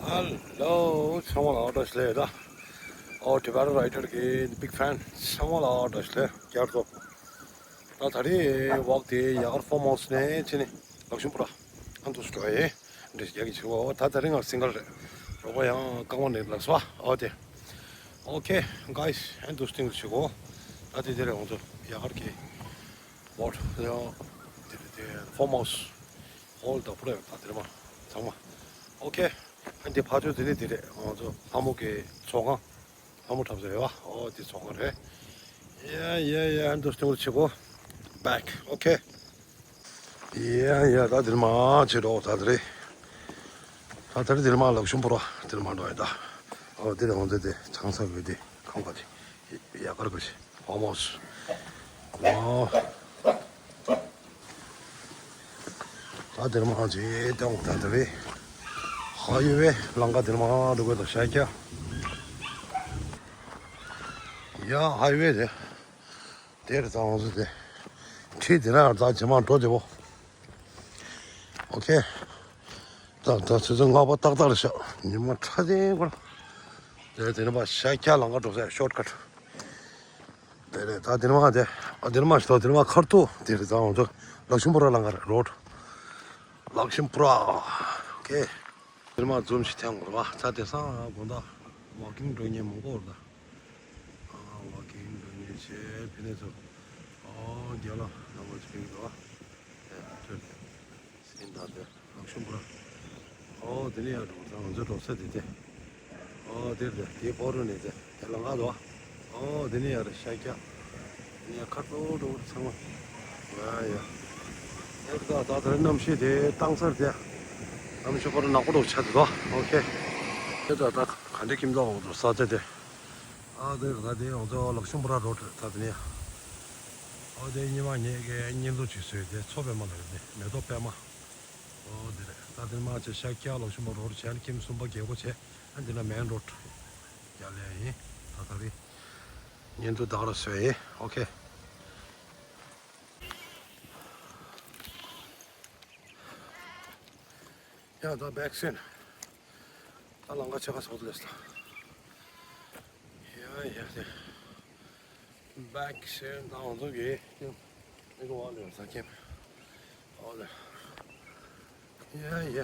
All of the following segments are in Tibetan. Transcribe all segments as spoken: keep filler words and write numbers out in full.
Hello, ཚང་མ་ལ་བཀྲ་ཤིས་བདེ་ལེགས། ཨོ་Tibetan Rider གི་big fan ཚང་མ་ལ་བཀྲ་ཤིས་བདེ་ལེགས། བསྐྱར་དུ་ད་ད་རེས་ཝོག་དེ་ཡ་གར་ཕོར་མའོ་སི་ནས་ཕྱིན་ནས་ལག་ཤུམ་བུ་ར་ཨན་དུ་སི་འགྲོ་ཡིན། འདྲེ་རྒྱག་གི་བྱེད་པ། ད་ད་རེས་ང་སིང་གལ་རེད། རོགས་པ་ཡང་རྐང་པ་ནས་ལག་སོ། ཨོ་དེ། Okay guys, ཨན་དུ་སི་ཏིང་རུ་བྱེད་གོ། ད་དེ་དེ་རེད། ང་ཚོ་ཡ་གར་གི་ཝོག་ཡང་དེ་རེད། དེ་ཕོར་མའོ་སི་ཧོལ་དང་པོ་རེད། ད་དེ་རེད་མ་ཚང་མ། Okay, ཨན་དེ་ཕ་ཆོས་དེ་རེད། དེ་རེད། ང་ཚོ་ལྷ་མོ་གི་ཚོགས་ཁང་། ལྷ་མོ་འཁྲབ་ས་རེད་བ། ཨོ་དེ་ཚོགས་ཁང་རེད། ཡ་ཡ་ཡ། ཨན་དུ་སི་ཏིང་རུ་བྱེད་གོ། Back. Okay. ཡ་ཡ། ད་དེར་མ་བྱེད་རོགས། ད་དེ་རེད། ད་དེར་དེར་མ་ལག་ཤུམ་བུ་ར་དེར་མ་འགྲོ་ཡ། ད་ཨོ་དེ་རེད། ང་ཚོ་དེ་ཆང་ས་བོད་དེ་ཁང་པ་དེ་ཡ་གར་ག་ཞིག་ཕོར་མའོ་སི། ཨོ། ད་དེར་མ་ཅིག་ཏང་ད་དེ་རེད། ཧའི་ཝེ་ལམ་ཁ་དེར་མ་འགྲོ་གི་འདུག་ཤར་རྒྱག་ཡ་ཧའི་ཝེ་དེ་དེར་ད་ང་ཚོ་དེ་ཁྲིད་དེ་ན་ད་ཇེ་མང་འགྲོ་དེ་བོ། Okay. ད་ད་ཆུ་ཚོད་ལྔ་པ་ཏག་ཏག་རེད་ཤག་ཉི་མ་ཁྲ་ལྡིང་གོ་ལ། དེ་དེ་ནས་ཕར་ཤར་རྒྱག་ལམ་ཁ་འགྲོ་ས་ཤོར་ཀཊ། དེ་རེད། ད་དེ་ནས་མ་དེ་ཨ་དེ་ནས་མ་ཞིག་ད་དེ་ནས་མ་ཁར་ཐུག་དེ་རེད། ད་ང་ཚོ་ལག་ཤུམ་བུ་ར་ལམ་ཁ་རེད། རོཌ་ལག་ཤུམ་བུ་ར། Okay. དེ་ནས་མ་འཛུམ་ཞིག་འཐེན་དགོས་རེད་བ། ད་དེང་སང་དགོང་དག་ཝོག་ཀིང་འགྲོ་མཁན་མང་པོ་རེད་ད། ཨ་ཝོག་ཀིང་འགྲོ་མཁན་བྱས་ཕི་ནས་ཚོ། ཨོ་རྒྱ་ལ་ལམ་ཁ་ཅིག་ཕེབས་ཀྱི་འདུག་བ། ཨེ་ཐོན་ཏེ་སིན་ད་དེ་ལག་ཤུམ་བུ་ར། ཨོ་དེ་ནས་ཡར་འགྲོ་ད་ང་ཚོ་འགྲོ་ས་དེ་དེ། ཨོ་དེར་དེ་དེ་ཕོ་རུ་ནས་དེ་དེ་ལམ་ཁ་འདུག་བ། ཨོ་དེ་ནས་ཡར་ཤར་རྒྱག་དེ་ནས་ཡར་ཁ་ཐུག་འགྲོ་ཚང་མ། ཨ་ཡ། དེར་ད་ད་དེར་གནམ་གཤིས་དེ་བཏང་ཚར་དེ། གནམ་གཤིས་ཁོ་རང་ནག་པོ་འདྲ་ཆགས་འདུག་བ། Okay. དེ་ད་ད་ག་འདྲའི་ཁྱིམ་ཚང་འོག་ཏུ་ས་ཆ་དེ། ཨ་དེ་ད་དེ་ང་ཚོ་ལག་ཤུམ་བུ་ར་རོཌ་རེད། ད་དེ་ནས། ཨ་དེ་ཉི་མ་ངེད་ཀྱི་བརྙན་ཐུང་ཅིག་བཟོས་དེ་མཚོ་པདྨ་ལ་རེད། དེ་མེ་ཏོག་པདྨ། ཨོ་དེ་རེད། ད་དེ་མ་ཆེ་ཤར་རྒྱག་ལག་ཤུམ་བུ་ར་རོཌ་བྱས་ནས་ཁྱིམ་གསུམ་པ་རྒྱལ་སྒོ་བྱས། ཨ་འདི་ལ་མེན་རོཌ་རྒྱག་ལེ་ཡིན། ད་ད་རེས་བརྙན་ཐུང་ད་ག་རང་བཟོས་ཡིན། Okay. ཡ་ད་བེག་སེན། ད་ལམ་ཁ་ཕྱེད་ཀ་ཚོགས་ལས་ལ། ཡ་ཡ་ཡ། བེག་སེན་ད་ང་ཚོ་གི་ཀེམ་ཨེ་གོ་བ་ལས་ས་ཀེམ་ཨོ་ལེ། ཡ་ཡ།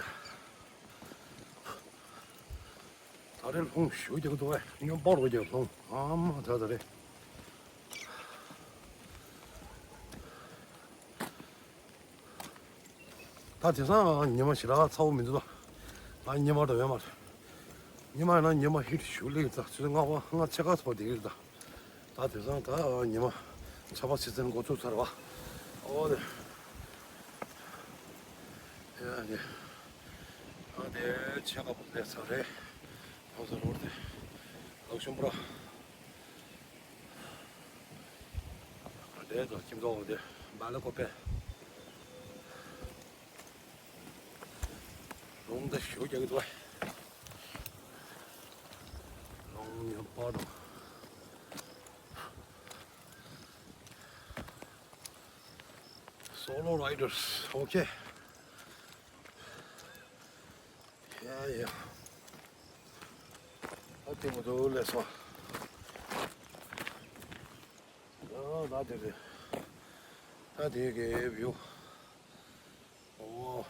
ད་རེས་ལྷུང་ཞུ་རྒྱག་འདུག་བས། སྨྱོན་པ་རོ་རྒྱག་ལྷུང་ཨ་མ་ད་ད་རེས། ད་དེང་སང་ཉི་མ་ཞེ་དྲག་ཚ་པོ་མི་འདུག་ད། ང་ཉི་མ་འགྲོ་ཡོད་མ་རེད། ཉི་མ་ཡིན་ན་ཉི་མ་ཧིཊ་ཞུ་ལེགས་ད། ཆུ་ཚོད་ལྔ་པ་ལྔ་ཕྱེད་ཀ་ཚོགས་བསྡད་ཀྱི་རེད་ད། ད་དེང་སང་ད་ཉི་མ་ཆར་པ་ཆུ་ཚན་འགོ་ཚུགས་ཚར་བ། ཨོ་ལེ། ཡ་ཡ། ཨ་དེ་ཕྱེད་ཀ་པོ་སླེབས་ཚར་རེད། ང་ཚོ་རོ་དེ་ལག་ཤུམ་བུ་ར། དེ་ཚོ་ཁྱིམ་ཚང་དེ་བ་ལ་ཀོ་པེ། ལུང་དེ་ཞུ་རྒྱག་གི་འདུག་བ། ལུང་ཉམས་པ་དང་། Solo riders, okay. ཡ་ཡ། ད་དེ་མོ་དུ་ལས་སོ། ཨ་ད་དེ་རེད། ད་དེ་གའི་བིའུ། ཨོ།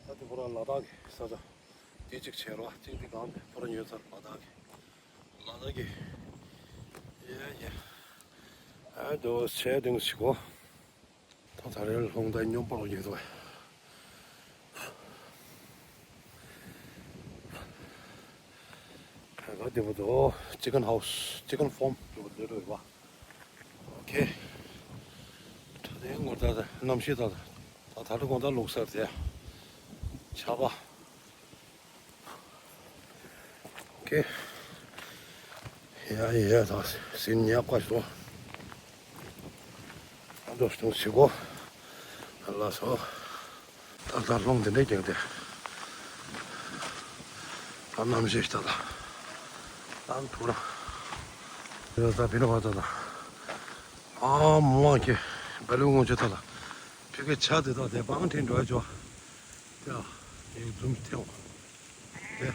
ད་དེ་ཁོ་རང་ལ་དྭགས་ཀྱི་ས་ཆ། དེ་གཅིག་བྱས་རོགས། གཅིག་དེ་གང་དེ་ཁོ་རང་ཉོས་ཚར་ལ་དྭགས་ཀྱི། ལ་དྭགས་ཀྱི། ཡ་ཡ། ཨ་དོ་ཆེ་དེང་ཞིག་གོ། ད་ད་རེས་ལྷུང་ད་སྨྱོན་པ་ཡོད་དོ། ད་ག་དེ་བུ་དོ་ཅི་ཀན་ཧའུ་སི་ཅི་ཀན་ཕོམ་དེ་བུ་དེ་འགྲོ་ཡོད་པ། ཨོ་ཁེ། ད་དེ་ངོ་ད་ད་གནམ་གཤིས་ད་ད་ད་ད་རེས་དགོང་དག་ལུག་གསར་དེ་ཆར་པ། ཨོ་ཁེ། ཡ་ཡ་ད་སིན་ཉག་པ་ཞོ། ཨ་འདྲ་སྟོང་ཞིག་གོ། ལ་སོ། ད་ད་ལྷུང་དེ་འདྲས་ཀྱང་དེ། ད་གནམ་གཤིས་ད་ད། ད་ཐུག་ར། དེ་ད་ད་བི་ན་བ་ད་ད། ཨ་མ་ཁེ། བེ་ལུ་ངོ་ཆེ་ད་ད། ཕི་གེ་ཆ་དེ་ད་དེ་པང་ཁྲིན་འགྲོ་ཡ་ཅོ། ཡ། ཡོད་འཛུམ་ཐེངས། དེ།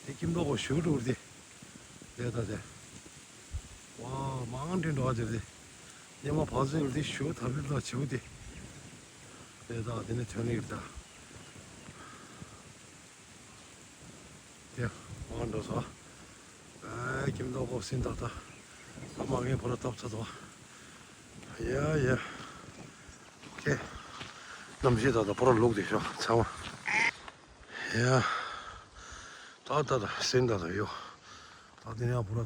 དེ་ཁྱིམ་ཐོག་གོ་ཞུ་འགྲོ་དེ། དེ་ད་དེ། ཝ་མང་འདྲེན་འགྲོ་བ་དེ་དེ། ཉི་མ་བག་ཟེར་དེ་ཞུ་ཐབས་ལ་བྱེའུ་དེ། དེ་ད་དེ་ནས་ཐོན་ནི་ད། དེ། མང་འགྲོ་ས། ཨེ་ཁྱིམ་ཐོག་གོ་སིན་ད་ད། ཨ་མ་ངས་ཕོ་ར་ཐབ་ཚ་དོ། ཡ་ཡ། ཁེ། གནམ་གཤིས་ད་ལྟ་པོ་ར་ལུག་དེ་ཤོག་ཚང་མ། ཡ། ད་ད་ད་སེམས་ད་ད་ཡོ། ད་དེ་ནས་པོ་ར་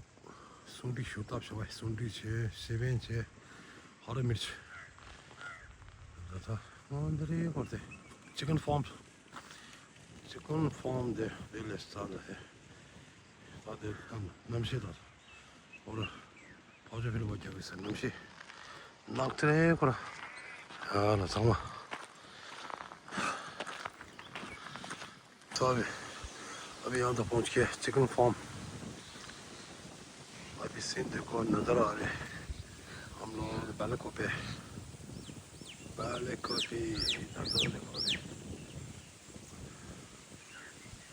སུང་ཏི་ཤུ་ཏབ་ཤོག་བས་སུང་ཏི་ཆེ་སེ་བན་ཆེ། ཧ་ར་མིར་ཆེ། ད་ད་ང་འདི་རེ་གོ་དེ། ཅི་ཀན་ཕོམ། ཅི་ཀན་ཕོམ་དེ་དེ་ལས་ས་ད་དེ། ད་དེ་གནམ་གཤིས་ད་ད། ཨོ་ར། ཕོ་ཅོ་ཕི་ལ་བ་རྒྱབ་ཡོད་ཟེར་གནམ་གཤིས། ནག་ཏྲེ་ཁོ་ར། ཡ་ལ་ཚང་མ། ཚ་བའི། ཨ་བི་ཡང་དུ་ཕོང་ཆེ་ཅི་ཀན་ཕོམ། ཨ་བི་སིན་དེ་ཁོ་ན་ད་ར་རེ། ཨམ་ལོ་བ་ལ་ཁོ་པེ། བ་ལ་ཁོ་པེ། ད་ད་ལ་ཁོ་པེ།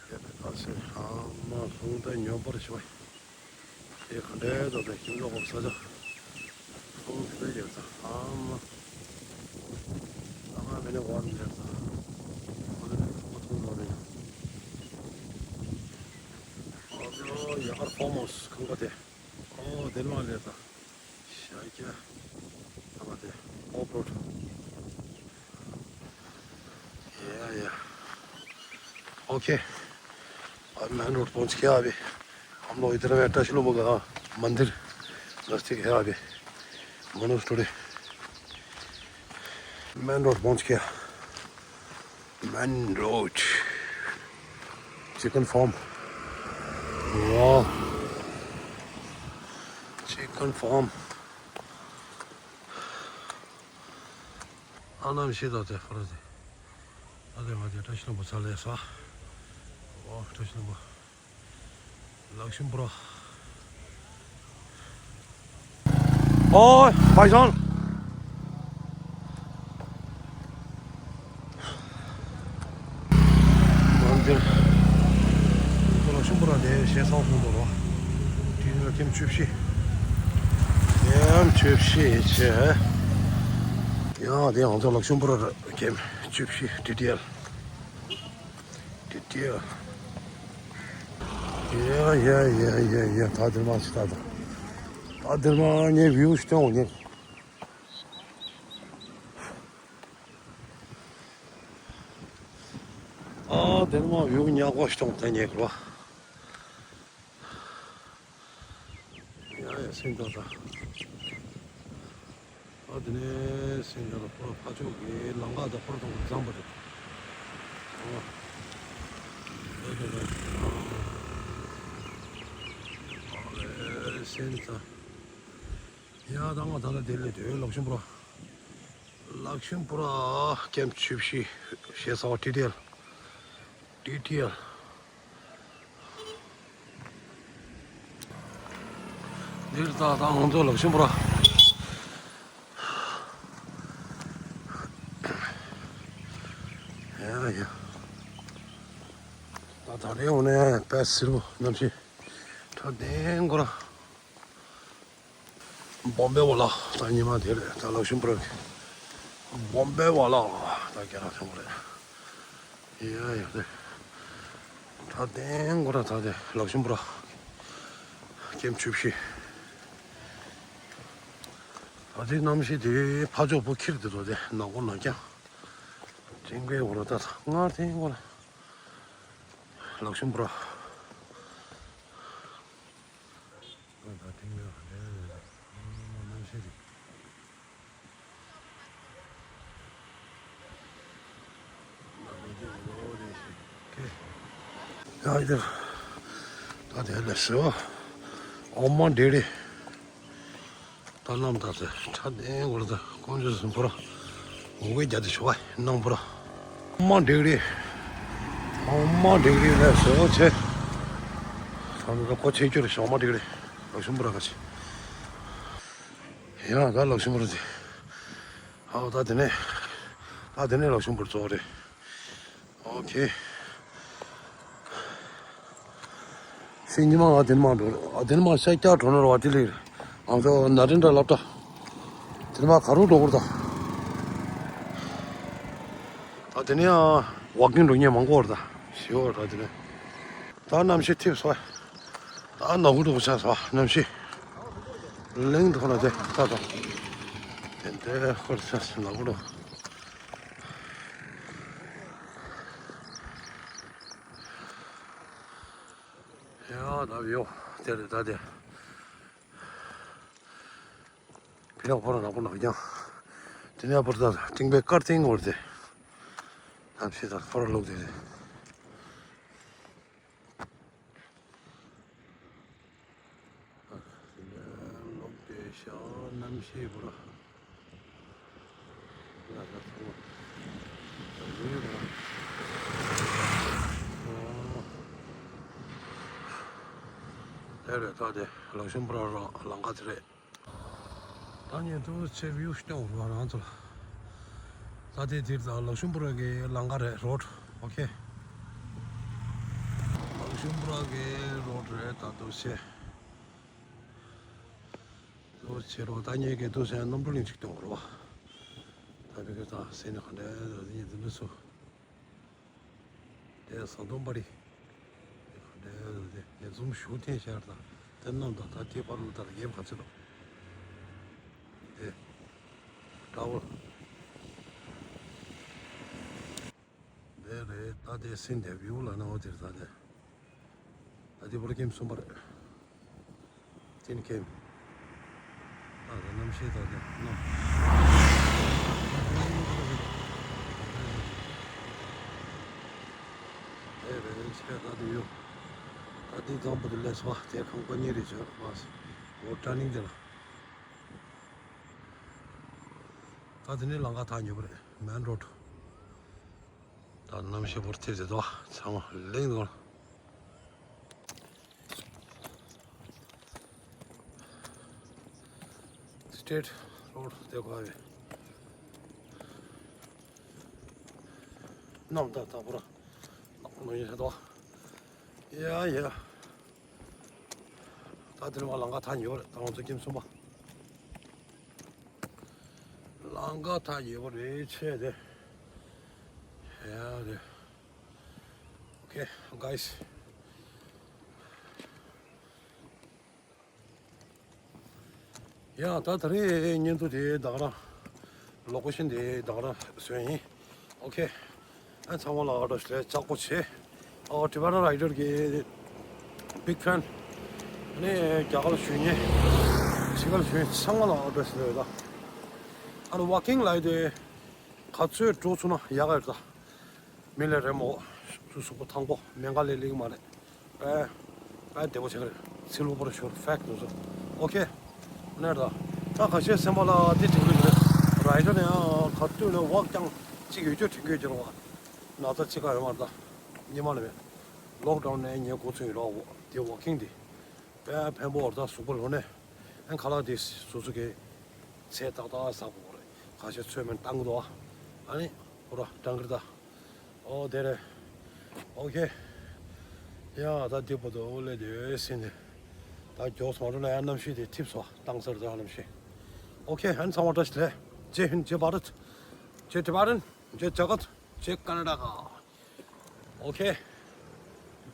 ཡ་ད་ད་སེ་ཨ་མ་ལྷུང་ད་ཉོན་པར་ཤོག་དེ་ག་འདྲའི་ད་ད་ཁྱིམ་ལོག་གོ་ས་ཆ་ལྷུང་དེ་ད་ཡོད་ད་ཨ་མ། ཨ་མ་མེ་ནེ་ཝར་མེ་ད་ཨ་ནི་ཨོ་ཐུང་ལོ་རེ་ཡ་ཨ་ཡ་ཧར་ཕོ་མོ་སི་ཁང་པ་དེ། ཨོ་དེ་མ་ལས་ད། ཤ་རྒྱ། ཨ་མ་དེ། ཨོ་པོ་རོ། ཡ་ཡ། ཨོ་ཁེ། ཨ་མེན་རོ་ཌི་པོན་ཆི་ཁེ་ཨ་བི། ཧམ་ལོ་ཨི་དར་མེ་ཏྲ་ཤི་ལོ་བོ་ག་མན་དིར། ནས་ཏི་ཁེ་ཨ་བི། མོ་ནོ་སི་ཊོ་རི། མེན་རོ་ཌི་པོན་ཆི་ཁེ། མན་རོ་ཌི། ཅི་ཀན་ཕོམ། ཝ། ཅི་ཀན་ཕོམ། ཨ་ནམ་ཤེས་ད་དེ་ཧོ་ར་དེ། ཨ་དེ་མ་དེ་བཀྲ་ཤིས་ལྷུན་པོ་ཚ་ལས་ས། ཝ་བཀྲ་ཤིས་ལྷུན་པོ། ལག་ཤུམ་པོ་ར། ཨོ་ཕ་ཤང་། ང་འདིར་ལག་ཤུམ་པོ་ར་དེ་ཞེ་སང་སོང་འདུག་རོ། དེ་ནི་ཀེམ་བཅུ་བཞི། ཀེམ་བཅུ་བཞི་ཆེ། ཡང་དེ་ང་ཚོ་ལག་ཤུམ་པོ་ར་ཀེམ་བཅུ་བཞི་ཌི་ཊི་ཨེལ། ཌི་ཊི་ཨེལ། ཡ་ཡ་ཡ་ཡ་ཡ། ད་འདིར་མ་ཞིག་ད་ད། ད་འདིར་མ་ངས་བིའུ་ཞིག་སྟོན་འོང་ངས། ཨ་འདིར་མ་བིའུ་ཉག་པོ་ཞིག་སྟོན་ད་ངས་གོ། ཡ་ཡ་སེམས་ད་ད། ཨ་དེ་ནས་སེམས་ད་ད་ཕོ་ར་ཕ་ཕྱོགས་ཀྱི་ལམ་ཁ་ད་ཕོ་ར་དང་གཙང་པོ་རེད། ཨ་དེ་ད་ཨ་སེམས་ད། ཡ་ད་ང་ད་ད་དེ་ལས་དེ་ལག་ཤུམ་པོ་ར། ལག་ཤུམ་པོ་ར་ཀེམ་བཅུ་བཞི་ཞེ་ས་བ་ཊི་ཊི་ཨེལ། ཊི་ཊི་ཨེལ། འདིར་ད་ད་ང་ཚོ་ལག་ཤུམ་པོ་ར། ཡ་ཡ། ད་ད་རེ་འོ་ནས་པད་སིར་བོ་གནམ་གཤིས་ཁྲ་ལྡན་གོ་ར། བོམ་བེ་ཝ་ལ་ད་ཉི་མ་དེ་རེད་ད་ལག་ཤུམ་པོ་ར། བོམ་བེ་ཝ་ལ་ད་རྒྱ་ནག་ཆེན་པོ་རེད། ཡ་ཡ་དེ། ད་ལྡན་གོ་ར་ད་དེ་ལག་ཤུམ་པོ་ར། ཀེམ་བཅུ་བཞི། ད་དེ་གནམ་གཤིས་དེ་ཕ་ཕྱོགས་པོ་ཁྱེར་དེ་དོ་དེ་ནག་པོ་ནག་རྐྱང་། ཅིང་གེ་གོ་ར་ད་སྔར་ལྡན་གོ་ར། ལག་ཤུམ་པོ་ར། ང་ད་ཐེངས་ཡོད་རེད། ཨ་མ་གནམ་གཤིས་རེད། ཡ་ཡ། ད་དེ་ལས་སོ། ཨོ་མ་འདྲེ་རེད། ད་གནམ་ད་ཚེ་ཁྲ་ལྡན་གོ་ར་ད་ཀོང་ཇོ་སུན་པོ་ར། འོ་གེ་རྒྱ་དེ་ཤོ་བ་ནང་པོ་ར། ཨོ་མ་འདྲེ་རེད། ཨོ་མ་འདྲེ་རེད་ལས་སོ་ཆེ། ད་ད་ད་ཀོ་ཆེ་ཁྱོད་ཤོ་མ་འདྲེ་རེད། ལག་ཤུམ་པོ་ར་ག་ཆེ། ཡང་ད་ལག་ཤུམ་པོ་ར་དེ། ཨོ་ད་དེ་ནས། ད་དེ་ནས་ལག་ཤུམ་པོ་ར་གཙོ་བོ་རེད། ཨོ་ཁེ། ཉི་མ་ང་དེ་ནས་མར་འགྲོ་རེད། ཨ་དེ་ནས་མར་ཤར་རྒྱག་འགྲོ་ན་རེད་བ། དེ་ལས་ང་ཚོ་ན་རེན་དྲ་སློབ་གྲྭ་དེ་ནས་མར་ག་རུ་འགྲོ་དགོས་རེད་ད། ད་དེ་ནས་ཡང་ཝོག་ཀིང་འགྲོ་མཁན་མང་པོ་རེད་ད། ཞེ་པོ་རེད་ད་དེ་ནས། ད་གནམ་གཤིས་ཐིབས་སོང་། ད་ནག་པོ་འགྲོ་ཆགས་སོང་གནམ་གཤིས། གླིང་ཐོག་ན་དེ་ད་ད་དེ་འདྲའི་ཧོར་ཆགས་སོང་ནག་པོ་འགྲོ། ཡ་ད་ཡོ་དེ་རེད་ད་དེ། ཕི་ལོག་ཕོ་ར་ནག་པོ་ནག་ཀྱང་། དེ་ནས་ཕོ་ར་ད་ཏིང་པའི་དཀར་ཏིང་འོར་དེ། གནམ་གཤིས་དང་ཕོ་ར་ལུག་དེ་རེད། ལོག་པའི་ཤ་གནམ་གཤིས་ཕོ་ར། ལ་ལ་ཚོ། ད་ལུས་ར། དེ་རེད་ད་དེ་ལག་ཤུམ་ཕོ་ར་ར་ལང་ཀ་དེ་རེད། ད་ངས་ཏུ་ཆེ་བིའུ་སྟོན་རོགས་རང་ཚོ་ལ། ད་དེ་དེར་ད་ལག་ཤུམ་པུ་ར་གི་ལམ་ཁ་རེད་རོཌ། ཨོ་ཁེ། ལག་ཤུམ་པུ་ར་གི་རོཌ་རེད་ད་ཏུ་ཆེ། ཏུ་ཆེ་རོ་ད་ངས་གི་ཏུ་ཆེ་སྣུམ་འཕྲུལ་གླིང་ཅིག་སྟོན་རོགས། ད་བི་གི་ད་སེ་ནི་ག་འདྲ་ད་ངས་འདི་འདྲ་སུ། དེ་ཟམ་གདོང་པ་རི། དེ་ག་འདྲ་དེ་ངས་འཛུམ་ཞུ་ཐེངས་ཤར་དང་དེ་རྣམས་དང་ད་དེ་པར་ལུ་དར་རྒྱས་ག་ཚོད་དང་། དེ། དྲ་བོ། དེ་རེད་ད་དེ་སིན་དེ་བིའུ་ལ་ན་འོ་དེར་ད་དེ། ད་དེ་བོར་ཀེམ་གསུམ་པ་རེད། ཅིན་ཁེམ། ད་ད་གནམ་གཤིས་ད་དེ་གནམ། ཨེ་རེད་ཆེ་ད་དེ་ཡོད། ད་དེ་གང་པོ་དེ་ལས་སོ་དེ་ཁང་པ་གཉིས་རེད་ཆོག་མ་སོ། འོ་ཊར་ནིང་དེ་ལ། ད་དེ་ནས་ལམ་ཁ་ཐག་ཉེ་པོ་རེད། མེན་རོ་ཌི། ད་གནམ་གཤིས་བོར་ཐེབས་ཟེར་དོ་ཚང་མ་ལེགས་འདུག་སི་ཊེཊ་རོ་ཌི་དེ་གོ་བས། གནམ་ད་ད་བོར་ནག་པོ་ནོ་ཡིན་ཟེར་དོ། ཡ་ཡ། ད་དེ་ནས་མར་ལམ་ཁ་ཐག་ཉེ་པོ་རེད། ད་ང་ཚོ་ཀེམ་གསུམ་པ། ལམ་ཁ་ཐག་ཉེ་པོ་རེད་ཆེ་དེ། ཡ་རེད། Okay, guys. ཡ་ད་ད་རེས་བརྙན་ཐུང་དེ་ད་ག་རང་། ལོ་ཀེ་ཤན་དེ་ད་ག་རང་བཟོས་ཡིན། Okay. ཨ་ཚང་མ་ལ་ཨ་ཏོ་ལས་ལྕགས་པོ་ཆེ། ཨོ་ཊི་བྷེ་ཊན་རའི་ཌར་གི་བིག་ཕེན། ཨ་ནི་རྒྱ་གར་ཞུ་ཉེ། ཕྱི་གར་ཞུ་ཉེ་ཚང་མ་ལ་ཨ་ཏོ་ལས་ལོས་ད། ཨ་ནི་ཝོག་ཀིང་ལ་ཡི་དེ། ག་ཚོད་འགྲོ་ཚུགས་ན་ཡག་ག་རེད་ད། མི་ལས་རེད་མོ། སུ་གཟུགས་པོ་ཐང་པོ་མེ་འགའ་ལས་ལེགས་མ་རེད། དཔེ། དཔེ་བདེ་པོ་བྱེད་ག་རེད། ཚིལ་བུ་པོ་ར་ཞོར་ཕེག་འདུག་སོ། ཨོ་ཁེ། ནས་ད། ད་ཁ་ཤས་སེམས་པ་ལ་དེ་དྲན་གི་རེད། རའི་ཌར་ནས་ཡང་ག་དུས་ནས་ཝོག་ཀྱང་གཅིག་ཡོད་རྒྱུ་དྲན་གི་ཡོད་རྒྱུ་རེད་བ། ན་ཚ་གཅིག་ག་ཡོད་མ་རེད་ད། ཉི་མ་ལ་མེད། ལོག་ཌའུན་ནས་ཉེ་འགོ་ཚུགས་ཡོད་རེད་བ། དེ་ཝོག་ཀིང་དེ། དཔེ་ཕན་པོ་རེད་ད་གཟུགས་པོ་ལོ་ནས། ཨན་ཁ་ལག་དེ་སོ་སོ་གི་ཚེ་ཏག་ཏག་ཟ་དགོས་རེད། ཁ་ཤས་ཚོད་མེད་བཏང་གི་འདུག་ཨ་ནི་ཁོ་ར་སྤྲང་གི་རེད་ད། ཨོ་དེ་རེད། ཨོ་ཁེ། ཡ་ད་དེ་པོ་དོ་ལེ་དེ་སིན་དེ། ད་མགྱོགས་སུ་མ་འགྲོ་ན་ཡ་གནམ་གཤིས་དེ་ཐིབས་སོ་བཏང་ས་རེད་ད་གནམ་གཤིས། ཨོ་ཁེ་ཨན་ཚང་མ་བཀྲ་ཤིས་བདེ་ལེགས། ཇེ་ཧིན་ཇེ་བྷ་རད། ཇེ་ཊི་བྷེ་ཊན། ཇེ་ཇ་གཏ། ཇེ་ཀ་ན་ཌ་ཀ། ཨོ་ཁེ།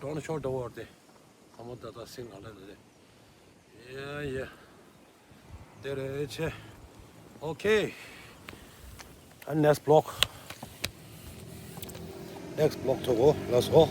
Don't show the world དེ། ཚང་མ་ད་ད་སིན་ག་ལེ་དེ། Yeah, yeah. དེ་རེད་ཆེ། Okay. And next vlog. Next vlog ཐུག་གོ་ལགས་སོ།